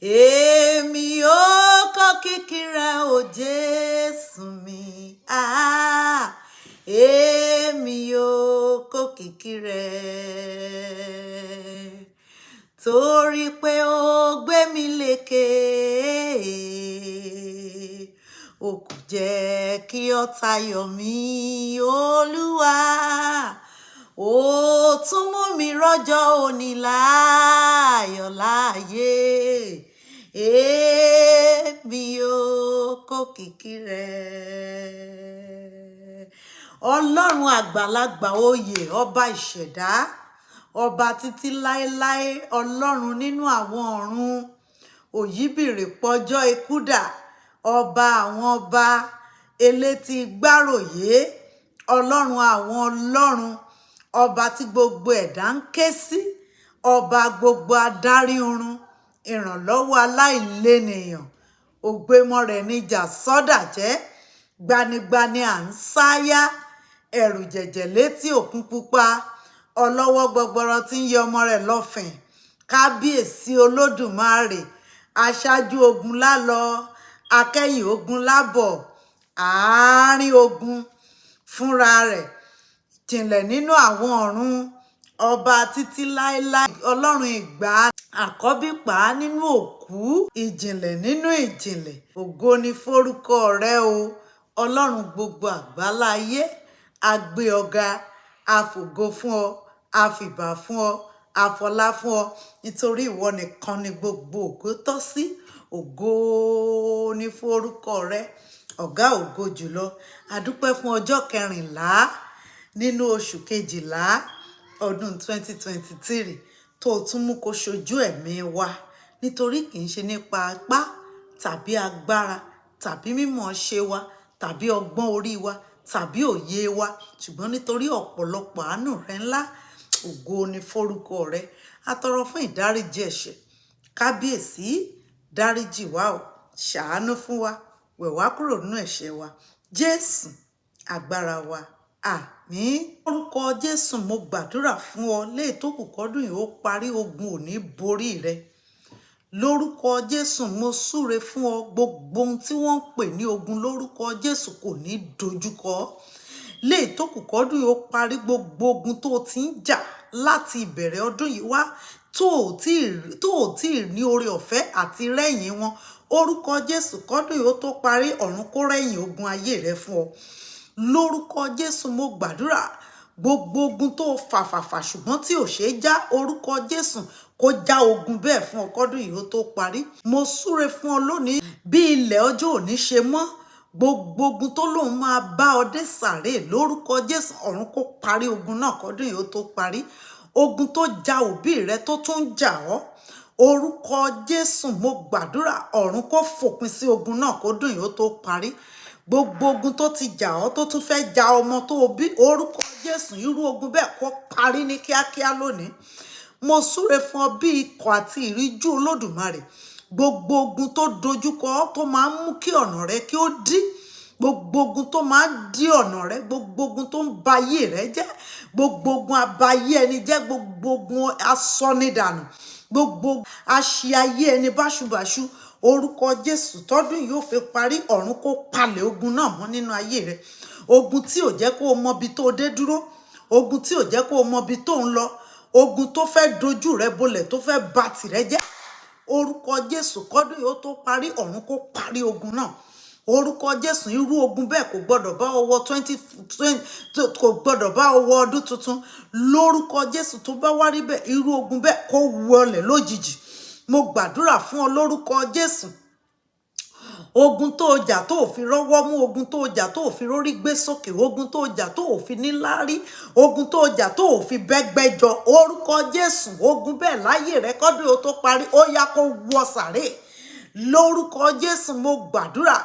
Èmi yóò kọ kìkì rẹ o Jésù mi. Ah, èmi yóò kọ kìkì rẹ. Torí pé ó gbé mi lékè. O kò jẹ́ kí ọ̀tá yọ̀ mí, Olúwa. Ó tún mú mi rọ́jọ́ òní láyọ̀ láàyè. Èmi yóò kọ kìkì rẹ. Ọlọ́run àgbàlagbà oyè, ọba ìṣẹ̀dá, ọba títí láéláé, Ọlọ́run nínú àwọn ọ̀run, òyíbìrì pọjọ́ ikú dà, ọba àwọn ọba, elétí gbáròyé, Ọlọ́run àwọn ọlọ́run, ọba tí gbogbo ẹ̀dá ń ké sí, ọba gbogbo adarí oorun, ìrànlọ́wọ́ aláìlénìyàn, ògbémọ rẹ̀ níjà sọ́dà jẹ́, gbanigbani à ń sáyá, ẹ̀rù jẹ̀jẹ̀ létí òkun pupa, ọlọ́wọ́ gbọgbọrọ tí ń yọ ọmọ rẹ̀ lọ́fìn, kábíyèsí Olódùmarè, aṣáájú ogun lálọ, akẹ́yìn ogun lábọ̀, àárín ogun fúnra rẹ̀, jìnlẹ̀ nínú àwọn ọ̀run, ọba títí láéláé, Ọlọ́run ìgbà, àkọ́bí pa nínú òkú, ìjìnlẹ̀ nínú ìjìnlẹ̀, ògo ni forúkọ rẹ o, Ọlọ́run gbogbo àgbáláyé, a gbé ọ ga, a fògo fún ọ, a fìbà fún ọ, a fọlá fún ọ, nítorí ìwọ nìkan ni gbogbo ògo tọ́ sí. Ògo ni forúkọ rẹ, ọ̀gá ògo jùlọ. A dúpẹ́ fún ọjọ́ kẹrìnlá nínú oṣù kejìlá ọdún 2023 tó tún mú kó ṣojú ẹ̀mí wa, nítorí kì í ṣe nípa apá tàbí agbára tàbí mímọ̀ ṣe wa tàbí ọgbọ́n orí wa tàbí òye wa, ṣùgbọ́n nítorí ọ̀pọ̀lọpọ̀ àánú rẹ ńlá. Ògo ni forúkọ rẹ. A tọrọ fún ìdáríjì ẹ̀ṣẹ̀. Kábíyèsí, dáríjì wá o, ṣàánú fún wa, wẹ̀ wá kúrò nínú ẹ̀ṣẹ̀ wa. Jésù agbára wa. Àmín. Orúkọ Jésù, mo gbàdúrà fún ọ léè tó kù kọ́dún yìí ó parí, ogun ò ní borí rẹ. Lórúkọ Jésù, mo súre fún ọ, gbogbo ohun tí wọ́n ń pè ní ogun lórúkọ Jésù kò ní dojúkọ ọ́. Léè tó kù kọ́dún yìí ó parí, gbogbo ogun tó ti ń jà láti ìbẹ̀rẹ̀ ọdún yìí wá tó ò tí ì ní oore ọ̀fẹ́ àti rẹ́yìn wọn, orúkọ Jésù, kọ́dún yìí ó tó parí, ọ̀run kó rẹ́yìn ogun ayé rẹ fún ọ. Lórúkọ Jésù, mo gbàdúrà, gbogbo ogun tó fàfàfà ṣùgbọ́n tí ò ṣeé já, orúkọ Jésù kó já ogun bẹ́ẹ̀ fún ọ kọ́dún yìí ó tó parí. Mo súre fún ọ lónìí, bí ilẹ̀ ọjọ́ òní ṣe mọ́, gbogbo ogun tó lóun máa bá ọ dé sàréè, lórúkọ Jésù, ọ̀run kó parí ogun náà kọ́dún yìí ó tó parí. Ogun tó ja òbí rẹ tó tún ń jà ọ́, orúkọ Jésù, mo gbàdúrà, ọ̀run kó fòpin sí ogun náà kọ́dún yìí ó tó parí. Gbogbo ogun tó ti jà ọ́ tó tún fẹ́ ja ọmọ tó o bí, orúkọ Jésù, irú ogun bẹ́ẹ̀ kó parí ní kíákíá lónìí. Mo súre fún ọ bí ikọ̀ àti ìríjú Olódùmarè, gbogbo ogun tó dojúkọ ọ́ tó máa ń mú kí ọ̀nà rẹ kí ó dí, gbogbo ogun tó máa ń dí ọ̀nà rẹ, gbogbo ogun tó ń ba ayé rẹ jẹ́, gbogbo ogun abayé ẹni jẹ́, gbogbo ogun asọnidànù, gbogbo aṣí ayé ẹni báṣubàṣu, orúkọ Jésù, tọ́dún yìí ó fi parí, ọ̀run kó palẹ̀ ogun náà mọ́ nínú ayé rẹ. Ogun tí ò jẹ́ kó o mọbi tó o dé dúró, ogun tí ò jẹ́ kó o mọbi tó ń lọ, ogun tó fẹ́ dojú rẹ bolẹ̀, tó fẹ́ ba tìrẹ jẹ́, orúkọ Jésù, kọ́dún yìí ó tó parí, ọ̀run kó parí ogun náà. Orúkọ Jésù, irú ogun bẹ́ẹ̀ kò gbọ́dọ̀ bá ọwọ́ 2020, kò gbọ́dọ̀ bá ọwọ́ ọdún tuntun. Lórúkọ Jésù, tó bá wá rí bẹ́ẹ̀, irú ogun bẹ́ẹ̀ kó wọlẹ̀ lójijì. Mo gbàdúrà fún ọ lórúkọ Jésù, ogun tó jà tó ò fi rọ́wọ́ mú, ogun tó jà tó ò fi rórí gbé sókè, ogun tó jà tó ò fi níláárí, ogun tó jà tó ò fi bẹ́gbẹ́jọ, orúkọ Jésù, ogun bẹ́ẹ̀ láyé rẹ kọ́dún ó tó parí, ó yá kó wọ sàréè. Lórúkọ Jésù, mo gbàdúrà,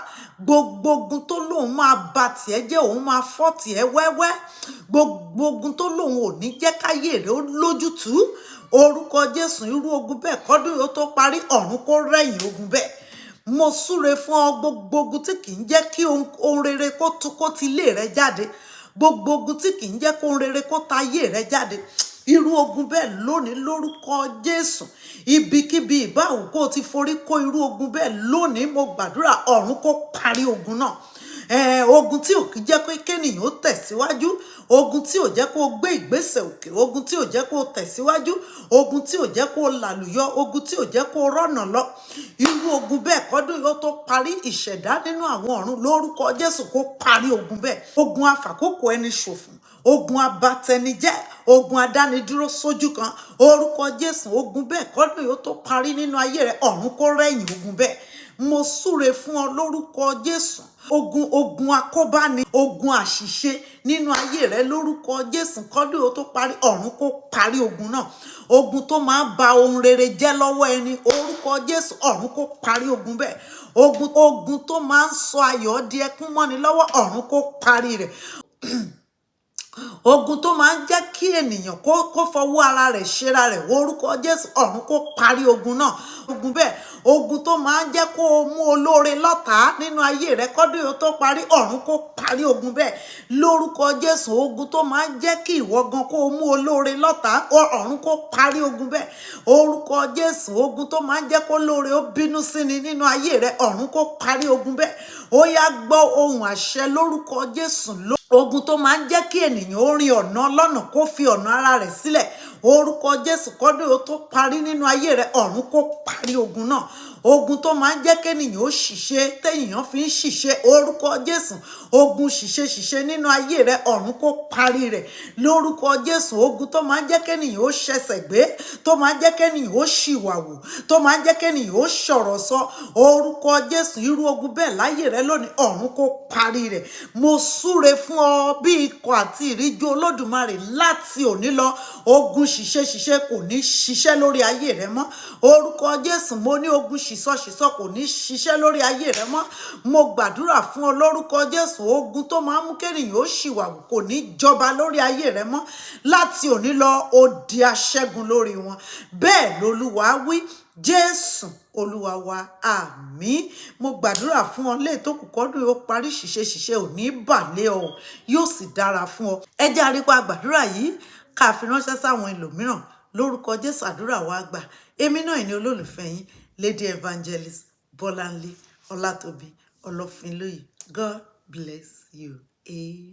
gbogbo ogun tó lóun máa ba tiẹ̀ jẹ́, òun máa fọ́ tiẹ̀ wẹ́wẹ́, gbogbo ogun tó lóun ò ní jẹ́ káyé rẹ ó lójútùú, orúkọ Jésù, irú ogun bẹ́ẹ̀ kọ́dún ó tó parí, ọ̀run kó rẹ́yìn ogun bẹ́ẹ̀. Mo súre fún ọ, gbogbo ogun tí kì í jẹ́ kí ohun rere kó tu kó ti ilé rẹ jáde, gbogbo ogun tí kì í jẹ́ kó ohun rere kó ta ayé rẹ jáde, Irú ogun bẹ́ẹ̀ lónìí, lórúkọ Jésù, ibikíbi ìbáwò kó o ti forí kó irú ogun bẹ́ẹ̀ lónìí, mo gbàdúrà, ọ̀run kó parí ogun náà. Ogun tí ò kí jẹ́ pé kéèyàn ó tẹ̀síwájú, ogun tí ò jẹ́ kó o gbé ìgbésẹ̀ òkè, ogun tí ò jẹ́ kó o tẹ̀síwájú, ogun tí ò jẹ́ kó o làlùyọ, ogun tí ò jẹ́ kó o rọ́nà lọ, irú ogun bẹ́ẹ̀, kọ́dún yóò tó parí, ìṣẹ̀dá nínú àwọn ọ̀run, lórúkọ Jésù, kó parí ogun bẹ́ẹ̀. Ogun afàkókò ẹni ṣòfò, ogun abatẹnijẹ́, ogun adánidúró sójú kan, orúkọ Jésù, ogun bẹ́ẹ̀, kọ́dún yóò tó parí nínú ayé rẹ, ọ̀run kó rẹ́yìn ogun bẹ́ẹ̀. Mo súre fún ọ lórúkọ Jésù. Ogun, ogun akóbáni, ogun àṣìṣe nínú ayé rẹ, lórúkọ Jésù, kọ́dún yóò tó parí, ọ̀run kó parí ogun náà. Ogun tó máa ń ba ohun rere jẹ́ lọ́wọ́ ẹni, orúkọ Jésù, ọ̀run kó parí ogun bẹ́ẹ̀. Ogun, ogun tó máa ń sọ ayọ̀ di ẹkún mọ́ni lọ́wọ́, ọ̀run kó parí rẹ̀. Ogun tó máa ń jẹ́ kí ènìyàn kó fọwọ́ ara rẹ̀ ṣera rẹ̀, orúkọ Jésù, ọ̀run kó parí ogun náà, ogun bẹ́ẹ̀. Ogun tó máa ń jẹ́ kó o mú olóore lọ́tàá nínú ayé rẹ, kọ́dún yóò tó parí, ọ̀run kó parí ogun bẹ́ẹ̀ lórúkọ Jésù. Ogun tó máa ń jẹ́ kí ìwọ gan kó o mú olóore lọ́tàá, ọ̀run kó parí ogun bẹ́ẹ̀, orúkọ Jésù. Ogun tó máa ń jẹ́ kó lóore ó bínú sí ni nínú ayé rẹ, ọ̀run kó parí ogun bẹ́ẹ̀. Ó yá, gbọ́ ohùn àṣẹ lórúkọ Jésù. Ogun tó máa ń jẹ́ kí ènìyàn ó rin ọ̀nà lọ́nà, kó fi ọ̀nà ara rẹ̀ sílẹ̀, orúkọ Jésù, kọ́dún ó tó parí nínú ayé rẹ̀, ọ̀run kó parí ogun náà. Ogun tó máa ń jẹ́ kéèyàn ó ṣìṣe, téèyàn fi ń ṣìṣe, orúkọ Jésù, ogun ṣìṣe ṣìṣe nínú ayé rẹ̀, ọ̀run kó parí rẹ̀ lórúkọ Jésù. Ogun tó máa ń jẹ́ kéèyàn ó ṣẹ̀ṣẹ̀ gbé, tó máa ń jẹ́ kéèyàn ó ṣìwàwù, tó máa ń jẹ́ kéèyàn ó ṣọ̀rọ̀ sọ, orúkọ Jésù, irú ogun bẹ́ẹ̀ láyé rẹ lónìí, ọ̀run kó parí rẹ̀. Mo súre fún ọ bí ikọ̀ àti ìríjú Olódùmarè. Láti òní lọ, ogun ṣìṣe ṣìṣe kò ní ṣiṣẹ́ lórí ayé rẹ mọ́. Orúkọ Jésù, mo ní ogun ṣìṣọ ṣìṣọ kò ní ṣiṣẹ́ lórí ayé rẹ mọ́. Mo gbàdúrà fún ọ lórúkọ Jésù. Ogun tó máa ń mú kéèyàn ó ṣìwàwù kò ní jọba lórí ayé rẹ mọ́. Láti òní lọ, ó di aṣẹ́gun lórí wọn. Bẹ́ẹ̀ lolúwa wí. Jésù Olúwa wa, àmín. Mo gbàdúrà fún ọ lè tó kù kọ́dún ó parí, ṣìṣe ṣìṣe ò ní bà lé ọ, yóò sì dára fún ọ. Ẹ jẹ́ àrípa gbàdúrà yìí ká fi ránṣẹ́ sáwọn ẹlòmíràn. Lórúkọ Jésù, àdúrà wa gbà. Èmi náà ní olólùfẹ́ yín, Lady Evangelist Bọ́láńlé Ọlátòbí Ọlọ́finlóye. God bless you. Amen.